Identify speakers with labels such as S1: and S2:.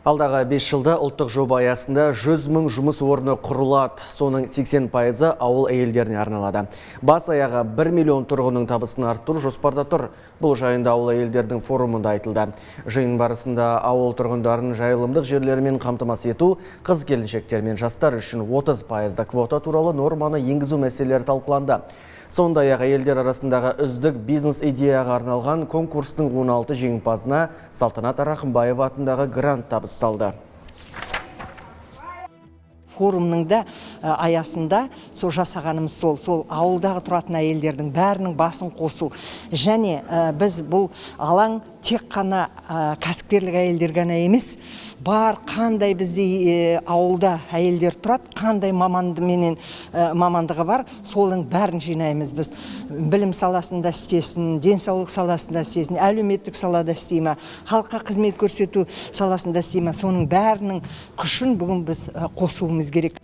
S1: Алдағы 5 жылда ұлттық жоба аясында 100 мың жұмыс орны құрылады. Соның 80%-ы ауыл әйелдеріне арналады. Бас аяғы 1 миллион тұрғынның табысын арттыру жоспарда тұр. Бұл жайында ауыл әйелдердің форумында айтылды. Жиын барысында ауыл тұрғындарын жайылымдық жерлерімен қамтамасыз ету, қыз келіншектер мен жастар үшін 30%-ды квота туралы норманы енгізу мәселелері талқыланды. Сондай-ақ әйелдер арасындағы үздік бизнес идеяға арналған конкурстың 16 жеңімпазына Салтанат Рахымбаева атындағы грант табысталды.
S2: Форумның да аясында сол жасағанымыз сол ауылдағы тұратын әйелдердің бәрінің басын қосу. Және біз бұл алаң тек қана кәсіпкерлік әйелдер ғана емес, бар қандай бізде ауылда әйелдер тұрады, қандай мамандыменен мамандығы бар, соның бәрін жинаймыз біз. Білім саласында істесін, денсаулық саласында істесін, әлеуметтік салада істей ма, халыққа қызмет көрсету саласында істей ма, соның бәрінің күшін бүгін біз қосуымыз керек.